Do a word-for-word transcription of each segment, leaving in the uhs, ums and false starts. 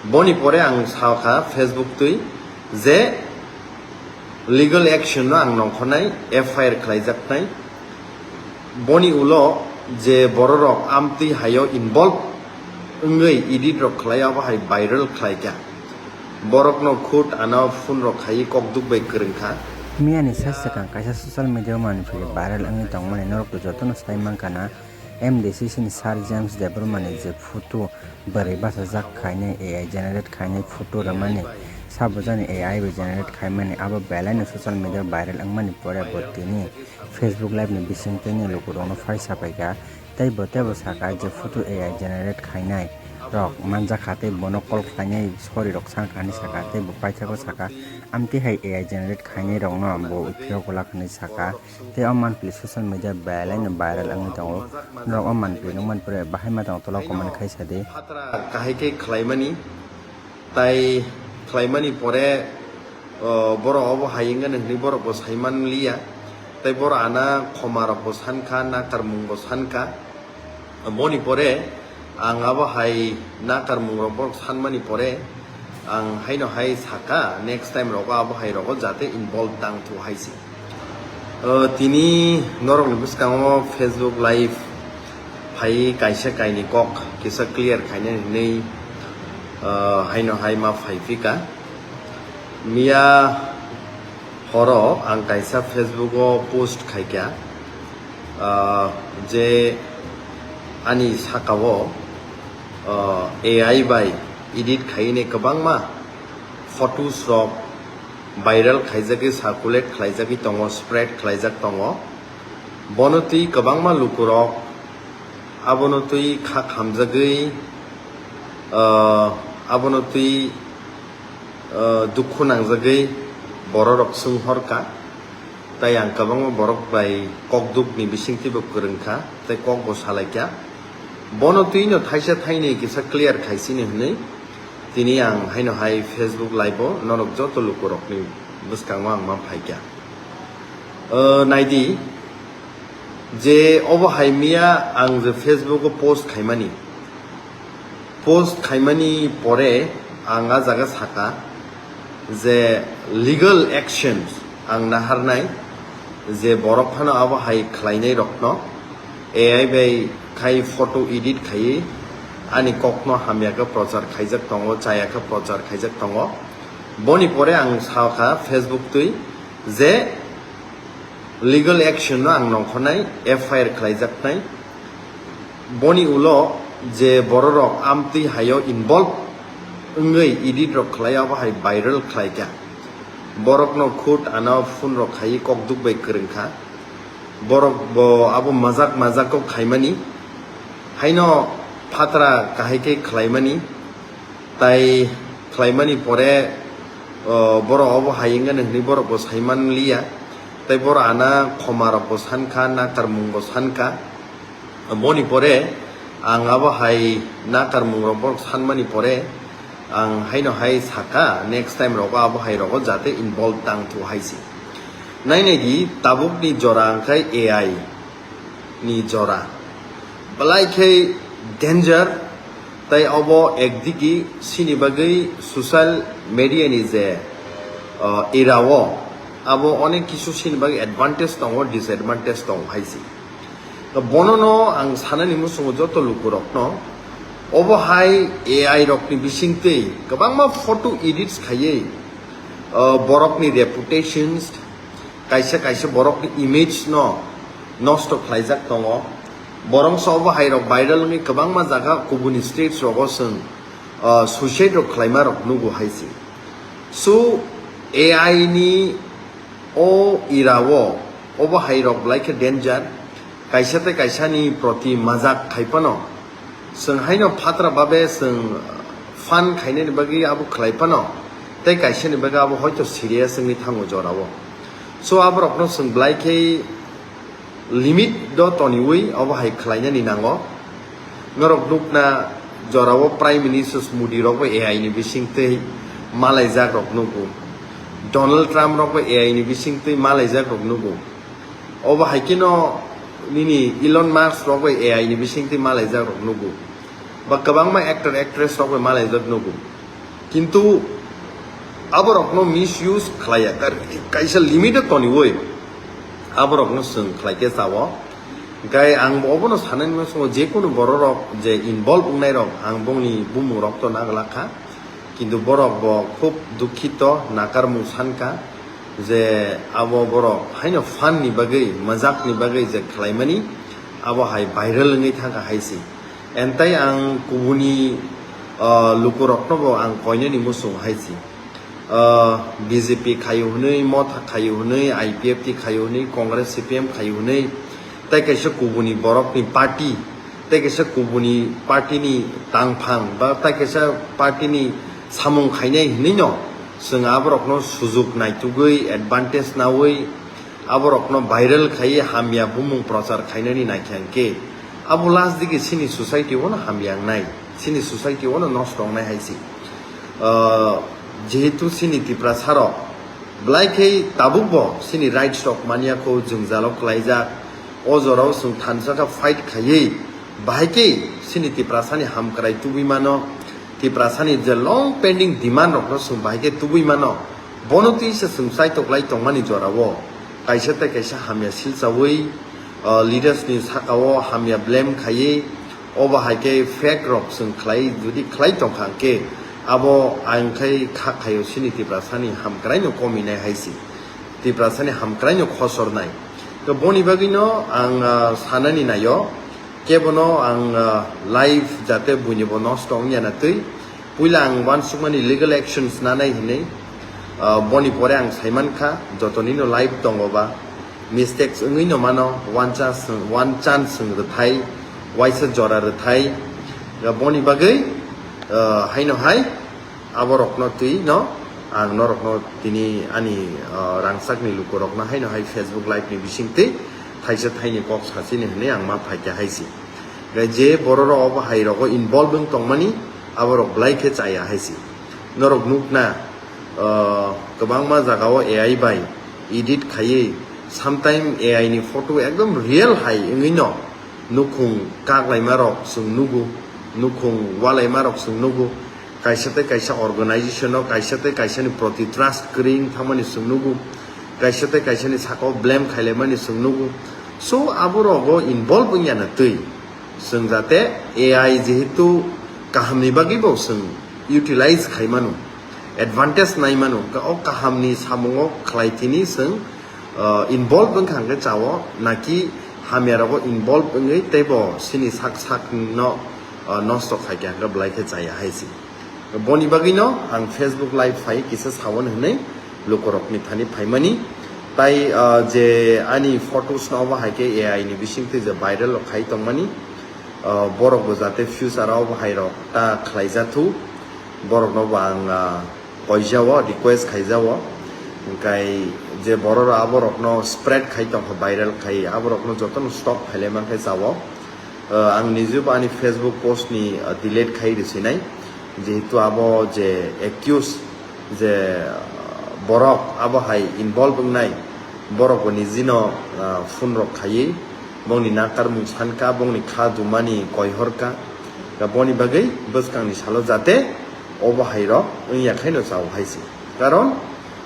Boni pore ang sakha Facebook twi je legal action no ang nongkhornai, F I R khlaijaknai. Boni ulo je bororok amtwi haio involve wngwi edit rok khlai, abo hai viral khlaikha. Borokno khud ano phone rok khaiwi kokduk bai kwrwngkha. Miyani sal swkang kaisa social media o manphi viral wngwi tongmani norok jotono sai mankha na, M D C C ni Sir James Debbarma ni je photo bwrwi bachajak khainai, A I generate khainai photo rwmani, sabujani A I bai generate khaimani, abo belaino social media viral wngmani pore bo tini Facebook Live ni bisingtwi ni lukurokno phai sapaikha. Tei bo teibo sakha je photo A I generate khainai rok manjakha tei bono call khlainai sorry rok sangkha hinwi sakha tei bo paithago sakha, amtwi hai A I generate khainai rokno bo uphiro kwlak hinwi sakha. Tei o manpili social media belaino viral wngwi tongo. Norok o manpili nukmani pore bahai ma tong tola comment khai sadi. Phatra kahai khe khlaimani, tai khlaimani pore, o, borok obo hai wngkha hinwi borok bo saiman liya. Tai borok ana khoma rok bo sankha, nakarmung bo sankha. Boni pore ang abo hai nakarmung rok borok sanmani pore ang haino hai saka, next time rogo abo hai rogo jate involve tang thu hai se. O, tini norok ni bwskango Facebook Live phai kaisa kaini kok kisa clear khainani hinwi, o, haino hai ma phai phika. Miya horo ang kaisa Facebook o post khaikha, ah, je ani sakao, ah, A I bai edit khaine kwbangma photos rok viral khaijagwi circulate khlaijagwi tongo, spread khlaijak tongo. Bono twi kwbangma lukurok abono twi kha khamjagwi, ah, abono twi, ah, dukhu nangjagwi bororok swnghorkha. Tai ang kwbangma borok bai kokdukni bisingtwibo kwrwngkha, tei kokbo salaikha. Bono twino thaisa thainwi kisa clear khaisini hwnwi tini ang haino hai Facebook Live-o norok joto lukurokni bwskango ang ma phaikha. O, naidi, je obo hai miya ang je Facebook-o post khaimani, post khaimani pore ang a jaga saka je legal actions ang naharnai, je borok phano abo hai khlainai rokno A I bai khai photo edit khaiwi ani kokno hamya khe prochar khaijak tongo, chaya khe prochar khaijak tongo. Boni pore ang sakha Facebook twi je legal action no ang nongkhornai, F I R khlaijaknai. Boni ulo je bororok amtwi haio involve wngwi edit rok khlai, abo hai viral khlaikha. Borokno khud ano phone rok khaiwi kokduk bai kwrwngkha. Borok bo abo majak majak kok khaimani. Haino phatra kahai khe khlaimani. Tai khlaimani pore, o, borok obo hai wngkha hinwi borok bo saiman liya. Tai borok ana khoma rok bo sankha, nakarmung bo sankha. Boni pore ang abo hai nakarmung rok borok sanmani pore ang haino hai saka, next time rogo abo hai rogo jate involve tang thu hai se. Nainai di tabukni jora wngkha A I ni jora. Belai khe danger, tai obo ekdigi sini bagwi social media ni je, uh, era o abo onek kisu sini bagwi advantage tongo, disadvantage tongo hai se. To bono no ang sanani muchungo joto lukurokno obo hai A I rokni bisingtwi kwbangma photo edits khaiwi, uh, borokni reputations, kaisa kaisa borokni image no nosto khlaijak tongo. Borok so obo hai rok viral wngwi kwbangma jaga kubuni states rogo chwng, uh, suicide rok khlaima rok nugo hai se. So A I ni o era o obo hai rok belai khe danger. Kaisa tei kaisa ni proti majak khai phano, chwng haino phatra babe chwng fun khainani bagwi abo khlai phano, tei kaisa ni bagwi abo hoito serious wngwi thango jora o. So aborokno chwng belai khe limit do toniwi obo hai khlainani nango. Norok nukna jora o Prime Minister Modi rok bo A I ni bisingtwi malaijak rok nugo. Donald Trump rok bo A I ni bisingtwi malaijak rok nugo. Obo hai kheno nini Elon Musk rok bai A I ni bisingtwi malaijak rok nugo. Ba kwbangma actor actress rok bai malaijak nugo. Kintu aborokno misuse khlaiya, kar-, kaisa limit o toniwi aborokno chwng khlaikhe chao. Hwnkhe ang obono sanani mano, jekunu bororok je involve wngnairok, ang bongni bumungrok to naglak kha, kintu borok bo khub dukhito, nakarmung sankha je abo borok haino fun ni bagwi, majak ni bagwi je khlaimani, abo hai viral wngwi thangkha hai se. Entai ang kubuni, ah, lukurokno bo ang koinani muchung hai se. Ah, B J P khaio hwnwi, Motha khaio hwnwi, I P F T khaio hwnwi, Congress, C P M khaio hwnwi, tai kaisa kubuni borokni party, tai kaisa kubuni party ni tangphang ba tai kaisa party ni samung khainai hwnwi no chwng aborokno sujuk naitugwi, advantage nawi, aborokno viral khaiwi hamya bumung prochar khainani naikha hwnkhe, abo last digi chini society o no hamya wngnai, chini society o no nosto wngnai hai se. Ah, jehetu chini Tiprasa rok belai khe tabuk bo chini rights rok manya kho, jwngjalo klaijak, o jorao chwng thansa kha fight khaiwi, bahai khe chini Tiprasa ni hamkrai tubui mano, Tiprasa ni je long pending demand rok no chwng bahai khe tubui mano, bono twi se chwng chaitok lai tongmani jorao kaisa tei kaisa hamya silchawi, ah, leaders ni saka o hamya blame khaiwi, obo hai khe fake rok chwng khlai, jodi khlai tongkha hwnkhe abo ang khai kha khaio chini Tiprasa ni hamkrai no kominai hai se, Tiprasa ni hamkrai no khosornai. To boni bagwi no ang, ah, sanani naio, kebono ang, ah, life jate buini bo nosto wngya na twi. Puila ang uansukmani legal actions nanai hinwi, ah, boni pore ang saimankha, jotonino life tongo ba, mistakes wngwi no mano, one chance, one chance wng rwthai, waisa jora rwthai, ah, boni bagwi, ah, haino hai aborokno twi no ang norokno tini ani, ah, rangchakni lukurokno haino hai Facebook live ni bisingtwi thaisa thaini kok sachini hinwi ang ma phaikha hai se. Gai je bororok obo hai rogo involve wng tongmani, aborok belai khe chaya hai se. Norok nukna, ah, kwbangma jagao A I bai edit khaiwi, sometime A I ni photo ekdom real hai wngwi no nukhung kaklaima rok chwng nugo, nukhung walaima rok chwng nugo, kaisa tei kaisa organization o, kaisa tei kaisa ni proti trust kwrwi wng thangmani chwng nugo, kaisa tei kaisa ni saka o blame khailaimani chwng nugo. So abo rogo involve wngya na twi. Chwng jate A I jehetu kahamni bagwi bo chwng utilize khai mano, advantage nai mano, o kahamni samungo khlai tini chwng, uh, involve wngkha hwnkhe chao, naki hamya rogo involve wngwi teibo chini sak sak no, uh, nosto khai kha hwnkhe belai khe chaya hai se. Boni bagwino ang Facebook live phai kisa sawan hwnwi lukurokni thani phaimani. Tai, ah, je ani photos no obo hai khe A I ni bisingtwi je viral rok khai tongmani, ah, borok bo jate future o obo hai rok ta khlai jathu, borok no bo ang, ah, koijao, request khaijao. Hwnkhe je borok rok abo rok no spread khai tongkha, viral khai, abo rok no jotono stop khailai mankhe chao. Uh, ang nijebo ani Facebook post ni, uh, delete khai rwsinai, jehetu abo je accuse je, uh, borok abo hai involve wngnai, borok bo nijino, uh, phone rok khaiwi bongni nakarmung sankha, bongni kha dumani koihorkha, da boni bagwi bwskangni salo jate obo hai rok wngya khaino chao hai se. Karon,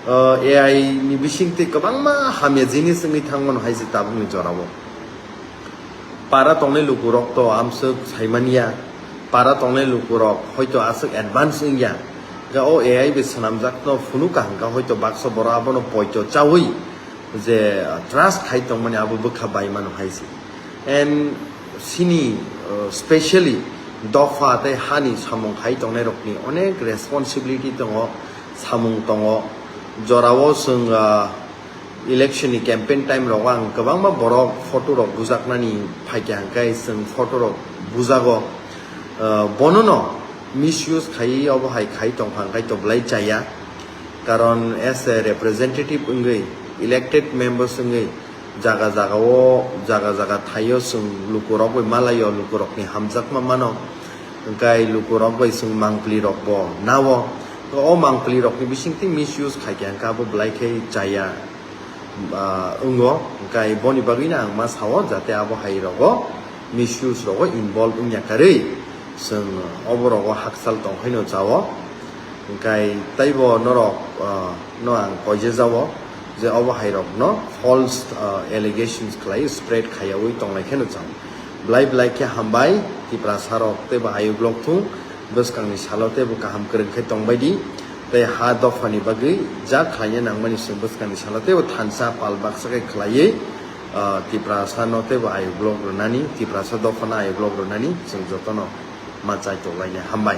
uh, A I ni bisingtwi kwbangma hamya jinis wngwi thangmano hai se tabukni jorao. Para tongnai lukurok to amswk saimanya, para tongnai lukurok hoito aswk advance wngya. Ga o A I bai swnamjakno phunukha hwnkha hoito baksa borok abono poito chawi je trust khai tongmani abo bwkha bai mano hai se. And sini, uh, specially dopha tei hani samung khai tongnai rokni onek responsibility tongo, samung tongo. Jorao chwng, uh, election ni campaign time rogo ang kwbangma borok photo rok bujaknani phaikha hwnkhe chwng photo rok bujago. Uh, bonono misuse khai obo hai khai tongkha hwnkhe to belai chaya. Karon as a representative wngwi, elected members wngwi, jaga jaga o, jaga jaga thaio chwng lukurok bai malaio, lukurokni hamjakma mano. Hwnkhe lukurok bai chwng mangpli rok bo nao. O mangpli rokni bisingtwi misuse khaikha hwnkhe abo belai khe chaya. Ah, wngo, hwnkhe boni bagwino ang ma sao, jate abo hai rogo misuse rogo involve wngya karwi chwng obo rogo hakchal tongkhaino chao. Hwnkhe teibo norok, ah, no ang koijejao je obo hairokno false, ah, allegations khlai spread khaiyaui tonglaikhe no chwng. Belai belai khe hambai, Tiprasa rok teibo ayuk lok thung, bwskangni salo teibo kaham kwrwng khe tongbai di. Tei ha dophani bagwi jak khlaina nangmani chwng bwskangni salo teibo thansa pal baksa khe khlaiwi, ah, Tiprasa no teibo ayuk lok rwnani, Tiprasa dophano ayuk lok rwnani chwng jotono ma chai tonglainai. Hambai.